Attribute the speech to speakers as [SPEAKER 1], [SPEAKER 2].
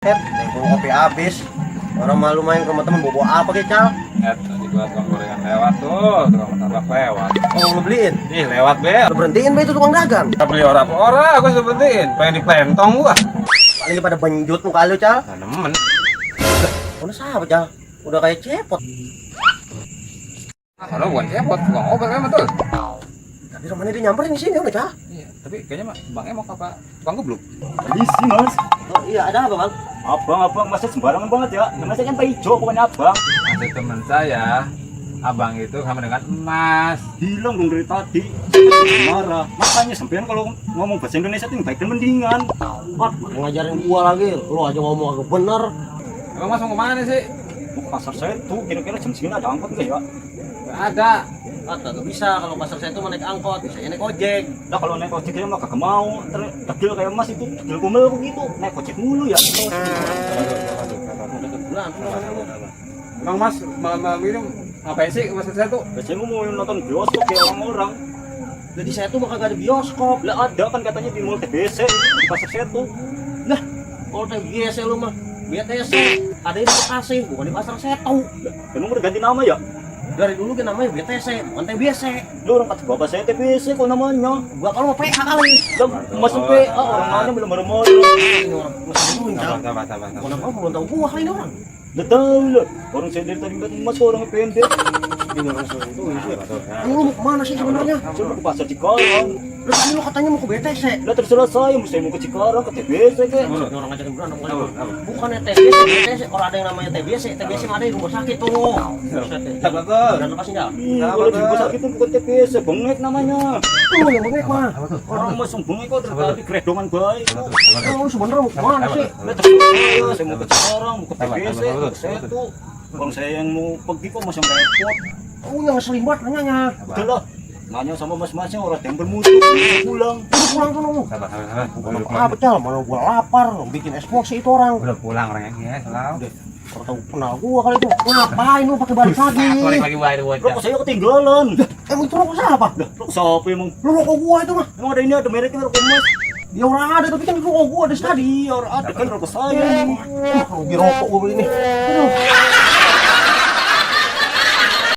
[SPEAKER 1] Tengok kopi habis. Orang malu main ke rumah temen bobo apa ke Cal?
[SPEAKER 2] Tadi gua tukang gorengan lewat tuh, tukang martabak lewat.
[SPEAKER 1] Oh lu beliin?
[SPEAKER 2] Ih lewat be.
[SPEAKER 1] Lu berhentiin be itu tukang dagang.
[SPEAKER 2] Kita beli orang, gua suruh berhentiin. Pengen dipentong gua.
[SPEAKER 1] Paling pada benjut muka lu Cal.
[SPEAKER 2] Nah, nemen.
[SPEAKER 1] Udah sahabat Cal. Udah kayak cepot.
[SPEAKER 2] Kalau bukan cepot, tukang obat kan betul.
[SPEAKER 1] Tadi rumahnya dia nyamperin di sini udah Cal.
[SPEAKER 2] Iya, tapi kayaknya mah bangnya mau apa? Tukang gebluk.
[SPEAKER 3] Isi mas,
[SPEAKER 1] Oh iya ada apa bang?
[SPEAKER 3] abang masa sembarangan banget ya. Nama saya kan Pak Ijo, bukannya abang.
[SPEAKER 2] Ada teman saya, abang itu sama dengan emas.
[SPEAKER 3] Bilang dong dari tadi, marah. Makanya sampean kalau ngomong bahasa Indonesia itu yang baik dan mendingan.
[SPEAKER 1] Wah, ngajarin gua lagi. Lu aja ngomong agak bener.
[SPEAKER 2] Emang mas mau kemana sih?
[SPEAKER 3] Mau ke pasar saya tuh, kira-kira jam segini ada angkot nggak ya?
[SPEAKER 2] Gak ada.
[SPEAKER 1] Ah, kagak bisa kalau pasar saya tuh mau naik angkot, bisa naik ojek.
[SPEAKER 3] Nah kalau naik ojek saya mah kagak mau. Tegil kayak mas itu, tegil kumel begitu. Naik ojek mulu ya.
[SPEAKER 1] Bulan,
[SPEAKER 2] Emang mas malam-malam ini ngapain sih ke pasar saya tuh?
[SPEAKER 3] Biasanya mau nonton bioskop kayak orang-orang.
[SPEAKER 1] jadi saya tuh bakal gak ada bioskop.
[SPEAKER 3] Lah ada kan katanya di mall TBC di pasar saya tuh.
[SPEAKER 1] Lah, kalau TBC lu mah BTC, ada di Bekasi, bukan di pasar Setu.
[SPEAKER 3] Lah, emang udah ganti nama ya?
[SPEAKER 1] Dari dulu kan namanya BTC, bukan TBC.
[SPEAKER 3] Lu orang kata bapak saya TBC kok namanya.
[SPEAKER 1] Gua kalau mau PH kali.
[SPEAKER 3] Udah masuk PA, orang namanya belum marah-marah.
[SPEAKER 1] Ini orang masih dulu Cal.
[SPEAKER 2] Sabar.
[SPEAKER 1] Kenapa belum tahu gua kali ini orang?
[SPEAKER 3] Udah tahu lah, orang saya dari tadi ngeliat emas kok orangnya pendek.
[SPEAKER 1] Ini orang selain itu. Lu mau kemana sih sebenarnya?
[SPEAKER 3] Saya mau ke pasar Cikarang.
[SPEAKER 1] Lu tadi lu katanya mau ke BTC.
[SPEAKER 3] Lah terserah saya mau ke Cikarang, ke TBC kek.
[SPEAKER 1] Ini orang ngajakin berantem kali. Bukannya TBC, BTC. Orang ada yang namanya TBC, TBC mah ada di rumah sakit tuh.
[SPEAKER 2] Sabar tuh.
[SPEAKER 1] Dan lepasin Cal.
[SPEAKER 3] Kalau di rumah sakit itu bukan TBC, bengek namanya.
[SPEAKER 1] Lu yang bengek mah.
[SPEAKER 3] Orang mas yang bengek kok dari tadi keredongan baik.
[SPEAKER 1] Lu sebenarnya mau kemana sih?
[SPEAKER 3] Lah terserah saya mau ke Cikarang, mau ke TBC, ke Setu. Orang saya yang mau pergi kok mas yang repot.
[SPEAKER 1] Oh yang ngeselin banget nanyanya.
[SPEAKER 3] Udah lah, nanya sama mas-masnya orang yang bermutu, pulang.
[SPEAKER 1] Udah pulang tuh lu.
[SPEAKER 2] Sabar.
[SPEAKER 1] Apa Cal? Mana gua lapar, bikin es box itu orang.
[SPEAKER 2] Udah pulang orangnya ya, selalu.
[SPEAKER 1] Kalau tahu kenal gua kali itu. Ngapain lu pakai balik lagi?
[SPEAKER 2] Balik lagi wae bocah.
[SPEAKER 3] Rokok saya ketinggalan.
[SPEAKER 1] Emang itu rokok siapa?
[SPEAKER 3] Rokok siapa emang?
[SPEAKER 1] Lu rokok gua itu mah.
[SPEAKER 3] Emang ada ini ada mereknya rokok emas.
[SPEAKER 1] Ya orang ada tapi kan itu rokok gua ada tadi.
[SPEAKER 3] Tadi orang ada kan rokok saya.
[SPEAKER 1] Rugi rokok gua beli ini. Aduh.